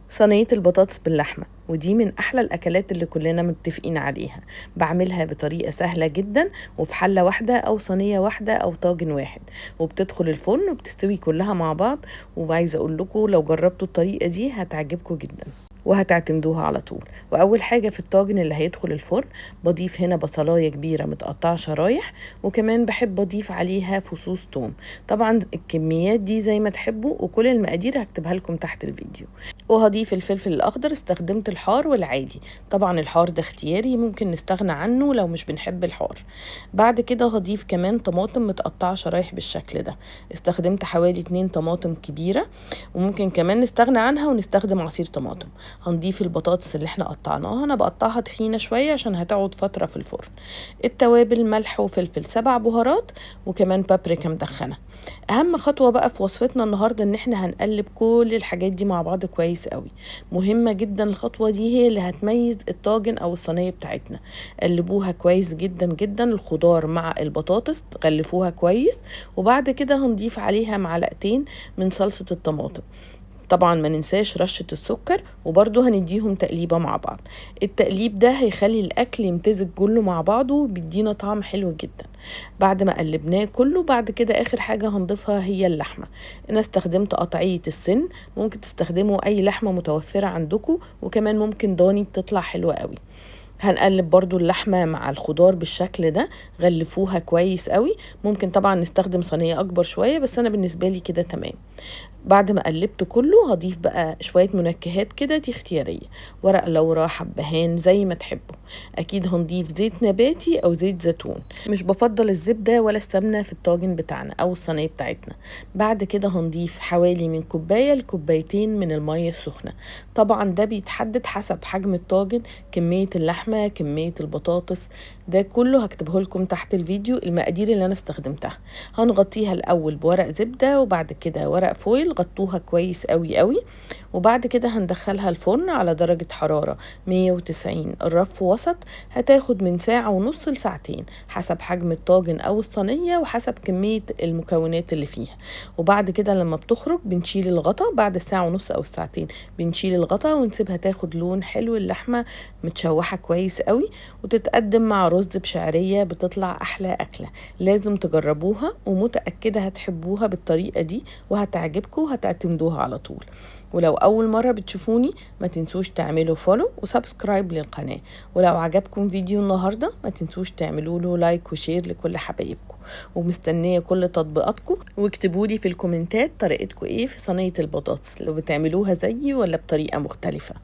صينية البطاطس باللحمة، ودي من أحلى الأكلات اللي كلنا متفقين عليها. بعملها بطريقة سهلة جدا وفي حلة واحدة أو صينية واحدة أو طاجن واحد، وبتدخل الفرن وبتستوي كلها مع بعض. وعايزة أقول لكم لو جربتوا الطريقة دي هتعجبكم جدا وهتعتمدوها على طول. وأول حاجة في الطاجن اللي هيدخل الفرن بضيف هنا بصلاية كبيرة متقطعة شرايح، وكمان بحب أضيف عليها فصوص توم. طبعا الكميات دي زي ما تحبوا، وكل المقادير هكتبها لكم تحت الفيديو. وهضيف الفلفل الأخضر، استخدمت الحار والعادي، طبعا الحار ده اختياري ممكن نستغنى عنه لو مش بنحب الحار. بعد كده هضيف كمان طماطم متقطعة شرايح بالشكل ده، استخدمت حوالي 2 طماطم كبيرة، وممكن كمان نستغنى عنها ونستخدم عصير طماطم. هنضيف البطاطس اللي احنا قطعناها، انا بقطعها تخينة شوية عشان هتقعد فترة في الفرن. التوابل ملح وفلفل، 7 بهارات، وكمان بابريكا مدخنة. اهم خطوة بقى في وصفتنا النهاردة ان احنا هنقلب كل الحاجات دي مع بعض كويس قوي. مهمة جدا الخطوة دي، هي اللي هتميز الطاجن او الصينية بتاعتنا. قلبوها كويس جدا جدا الخضار مع البطاطس، غلفوها كويس. وبعد كده هنضيف عليها معلقتين من صلصة الطماطم، طبعا ما ننساش رشة السكر، وبرضو هنديهم تقليبة مع بعض. التقليب ده هيخلي الأكل يمتزج كله مع بعضه وبيدينا طعم حلو جدا. بعد ما قلبناه كله، بعد كده آخر حاجة هنضيفها هي اللحمة. أنا استخدمت قطعية السن، ممكن تستخدموا أي لحمة متوفرة عندكم، وكمان ممكن ضاني بتطلع حلوة قوي. هنقلب برضو اللحمة مع الخضار بالشكل ده، غلفوها كويس قوي. ممكن طبعا نستخدم صينية أكبر شوية، بس أنا بالنسبة لي كده تمام. بعد ما قلبت كله هضيف بقى شوية منكهات كده، دي اختيارية، ورق لورا، حبهان، زي ما تحبوا. أكيد هنضيف زيت نباتي أو زيت زيتون، مش بفضل الزبدة ولا السمنة في الطاجن بتاعنا أو الصينية بتاعتنا. بعد كده هنضيف حوالي من كوباية لكوبايتين من المية السخنة، طبعا ده بيتحدد حسب حجم الطاجن، كمية اللحمة، كمية البطاطس، ده كله هكتبه لكم تحت الفيديو المقادير اللي أنا استخدمتها. هنغطيها الأول بورق زبدة وبعد كده ورق فويل، غطوها كويس قوي قوي. وبعد كده هندخلها الفرن على درجة حرارة 190، الرف وسط. هتاخد من ساعة ونص لساعتين حسب حجم الطاجن أو الصينية وحسب كمية المكونات اللي فيها. وبعد كده لما بتخرج بنشيل الغطا، بعد الساعة ونص أو الساعتين بنشيل الغطا ونسيبها تاخد لون حلو، اللحمة متشوحة كويس قوي، وتتقدم مع رز بشعرية، بتطلع أحلى أكلة. لازم تجربوها ومتأكدة هتحبوها بالطريقة دي وهتعجبكم وهتعتمدوها على طول. ولو أول مرة بتشوفوني ما تنسوش تعملوا follow و subscribe للقناة، ولو عجبكم فيديو النهاردة ما تنسوش تعملوا له like و share لكل حبايبكم. ومستنية كل تطبيقاتكم، واكتبوا لي في الكومنتات طريقتكم ايه في صينية البطاطس، لو بتعملوها زيي ولا بطريقة مختلفة.